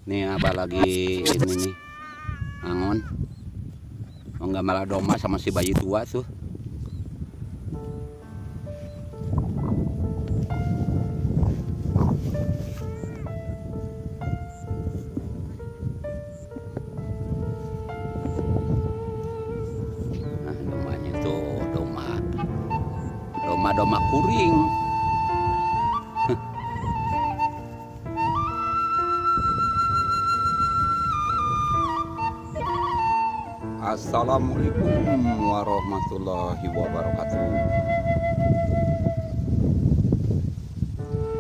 Nih abah lagi ini nih angon. Enggak malah domba sama si bayi tua tuh. Nah, dombanya tuh domba. Domba-domba kuring. Assalamualaikum warahmatullahi wabarakatuh.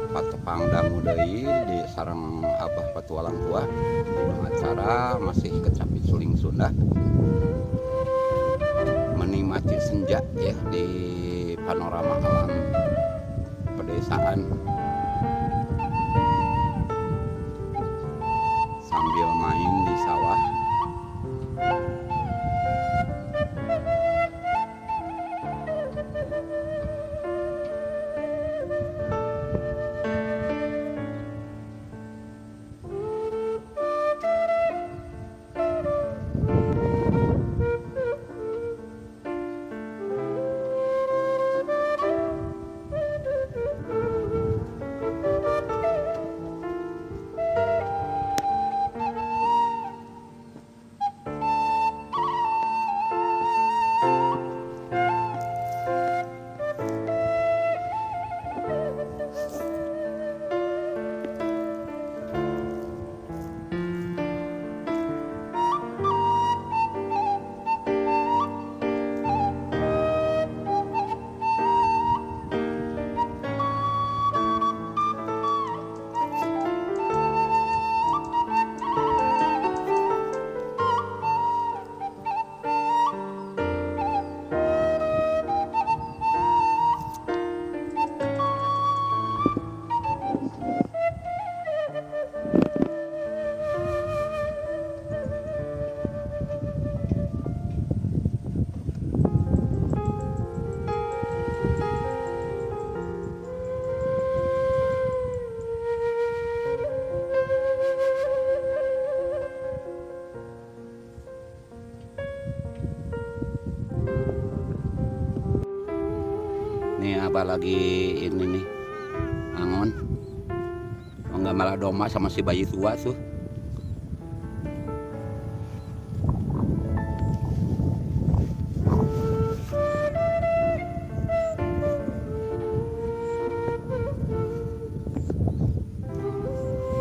Patepang dangu deui di sarang Abah Petualang Tua. Dina acara masih kecapi suling Sunda. Menikmati senja ya di panorama alam pedesaan sambil main di sawah. Nih abah lagi ini nih angon. Enggak malah domba sama si bayi tua tuh.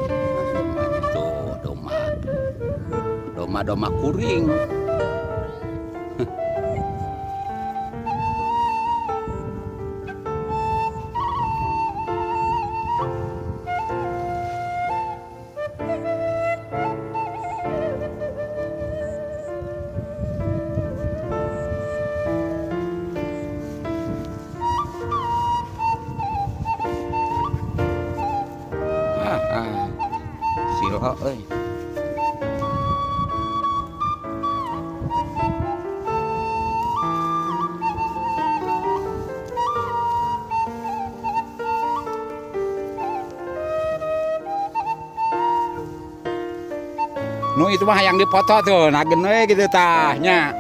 Nah, dombanya tuh domba. Domba-domba kuring. Sila euy. Nu itu mah yang dipoto tuh, nagen we gitu tah nya.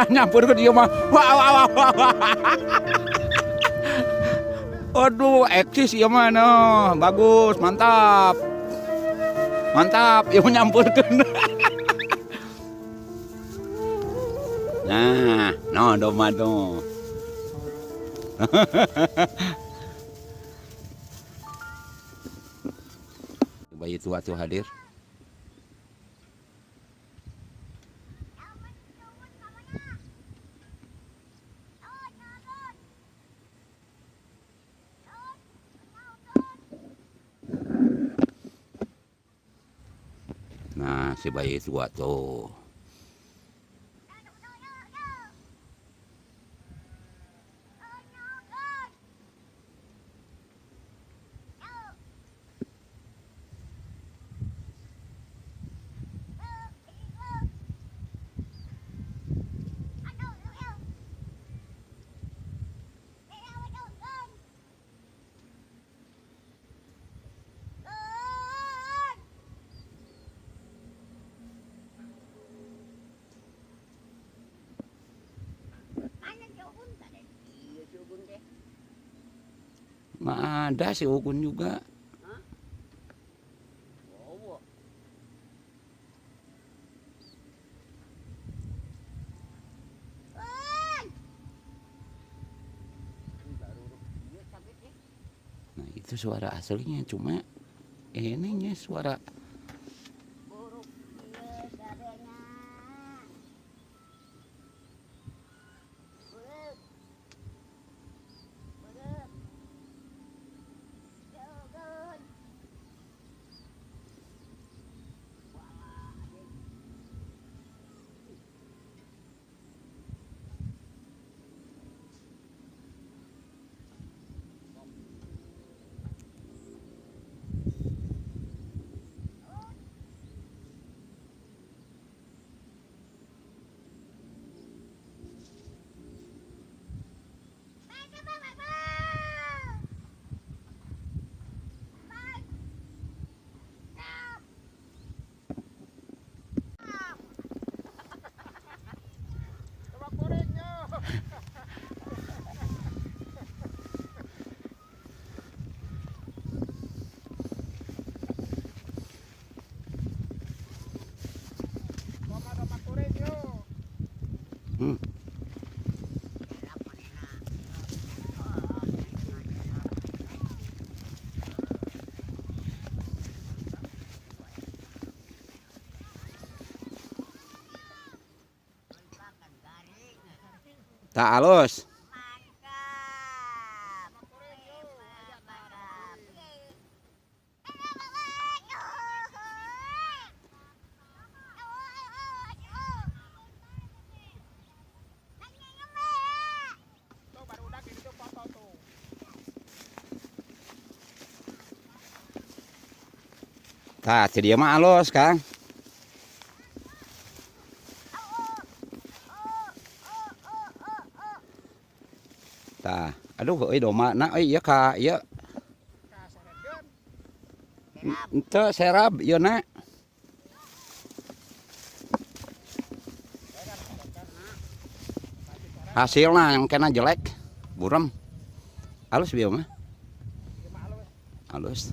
Nyampur ke dia mah. Wah, wah, wah, wah. Aduh, eksis ieu mah noh. Bagus, mantap. Mantap, ieu nyampurkeun. Nah, no domba tuh. Bayi tua tuh hadir. si bayi tua tuh. Nggak ada si Ugun juga. Nah itu suara aslinya, cuma ininya suara. Tak halus. Tah, si dia mah halus, Kang. Tah, aduh euy domba na euy ieu ka ieu. Henteu serab ieu na. Hasilna yang kena jelek, buram. Halus bieu mah. Halus.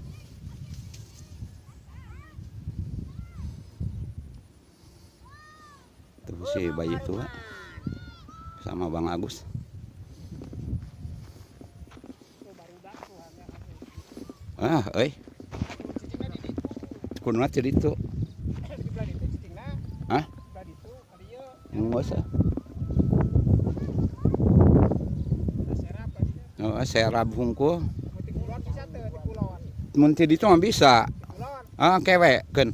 Tuh si bayi tua sama Bang Agus. Ah, euy. Kunaon teh ditu? Hah? Enggak usah. Oh, serab hungkul. Mun ti ditu mah bisa. Ah, kewe keun.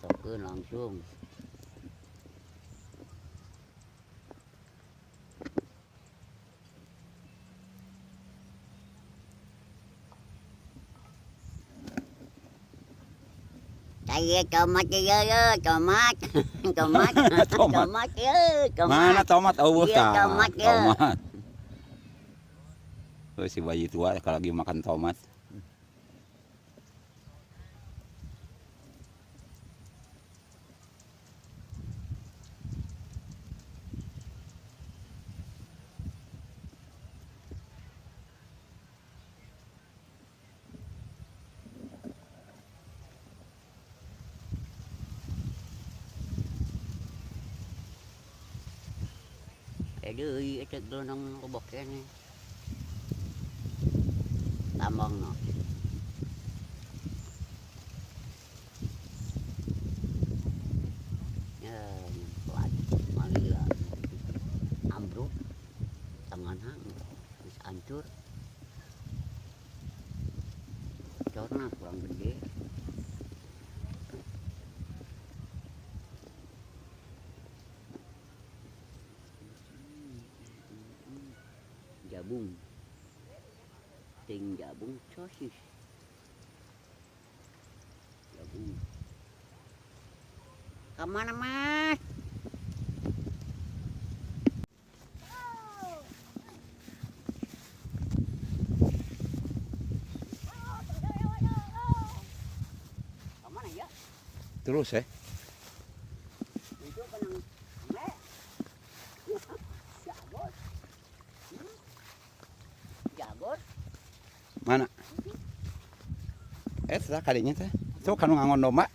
Potokeun langsung. Saya tomat ya, tomat, tomat, tomat ya, tomat. Mana tomat? Oh, iya, tomat ya. Tomat. Oh, si bayi tua kalau lagi makan tomat. Aya deui eta gelondong loba keneh. Tambangna. Ya, malila. Ambruk tanganna geus hancur. Corna kurang gede. Jabung. Ting jabung sosis. Jabung. Kemana mas? Kemana ya? Terus ya. Itu kan Jagor. Jagor. Mana? Tah kadinya teh. Tuh kanu ngangon domba.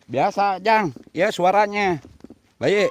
Biasa, Jang. Ya suaranya. Baik.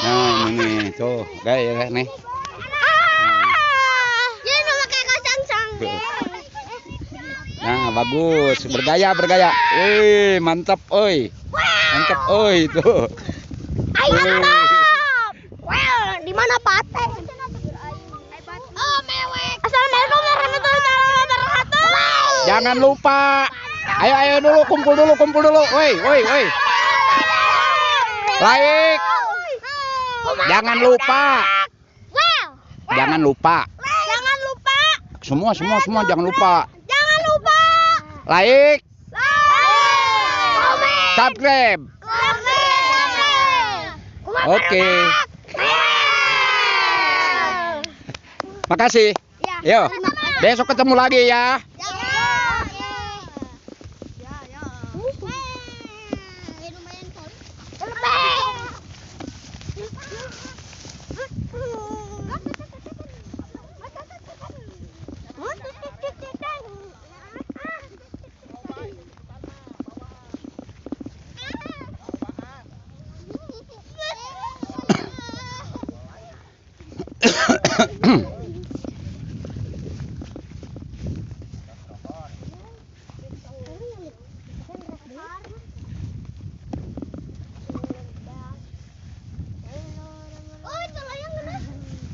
Nah, ini tuh, gaya nih. Nah, bagus, bergaya, bergaya. Wih, mantap, oi. Mantap, oi tuh. Ayo mantap. Well, di mana Pate? Oh, mewek. Assalamualaikum warahmatullahi wabarakatuh. Jangan lupa. Ayo, ayo dulu, kumpul dulu, kumpul dulu. Woi, woi, woi. Like. Jangan lupa. Jangan lupa. Jangan lupa. Semua, semua, semua jangan lupa. Jangan lupa. Like. Like. Subscribe. Oke. Makasih. Yo. Besok ketemu lagi ya.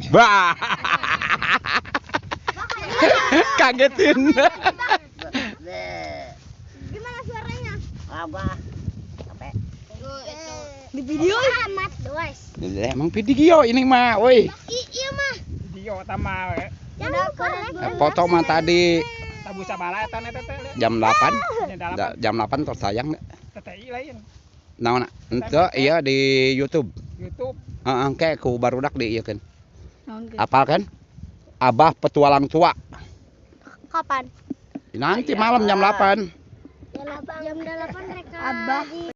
Bah. Kagetin. Gimana suaranya? Abah. Capek. Di video amat, guys. Emang video ini mah, woi. Iya mah. Video tama we. Foto mah tadi. Tabu sabala eta teh teh. Jam 8. Jam 8 tos tayang enggak? TTI lain. Naon? Ente iya di YouTube. YouTube. Heeh, kayak ku barudak di ieu kan. Apal kan? Abah Petualang Tua. Kapan? Nanti malam jam 8. Jam 8 mereka. Abah.